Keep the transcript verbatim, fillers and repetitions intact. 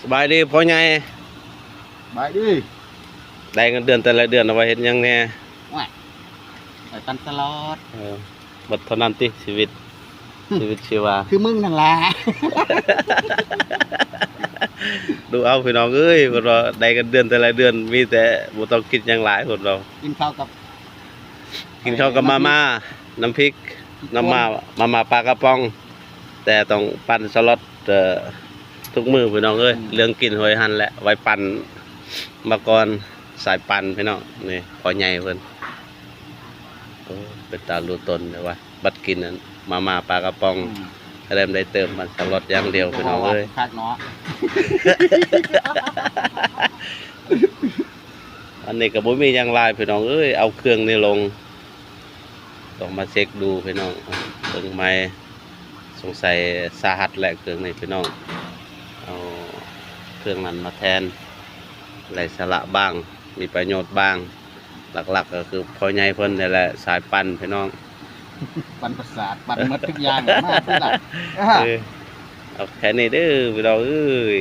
สบายดีพ่อใหญ่ บายดี ได้เงินเดือนแต่ละเดือนเอาไว้เฮ็ดหยังแหน่ ว้ายไปปั่นสล็อต เออหมดเท่านั้นติชีวิต ชีวิตชีวา คือมึงนั่นแหละ ดูเอาพี่น้องเอ้ย เพิ่นว่าได้เงินเดือนแต่ละเดือนมีแต่บ่ต้องคิดหยังหลายเพิ่นว่า กินข้าวกับ กินข้าวกับมาม่าน้ำพริก น้ำมามาม่าปลากระป๋อง แต่ต้องปั่นสล็อตเอ่อทุกมื้อพี่น้องเอ้ย อืม เรื่องกินหวยหั่นแหละ ไว้ปั่นมาก่อน สายปั่นพี่น้อง นี่พ่อใหญ่เพิ่น โอ้ เป็นตารู้ตนเลยว่า บัดกินนั้นมาม่าปลากระป๋อง อืม ก็เริ่มได้เติมมันสล็อตอย่างเดียวพี่น้องเอ้ย คักเนาะ อันนี้ก็บ่มีหยังหลายพี่น้องเอ้ย เอาเครื่องนี้ลง ต้องมาเช็คดูพี่น้อง เครื่องใหม่ สงสัยสาหัสแหละเครื่องนี้พี่น้อง เอาเครื่องนั้นมาแทน ไร้สาระบ้าง มีประโยชน์บ้าง หลักๆ ก็คือพ่อใหญ่เพิ่นนี่แหละ สายปั่นพี่น้อง ปั่นประสาท ปั่นหมดทุกอย่าง มากที่ละ เออ เอาแค่นี้เด้อพี่น้องเอ้ย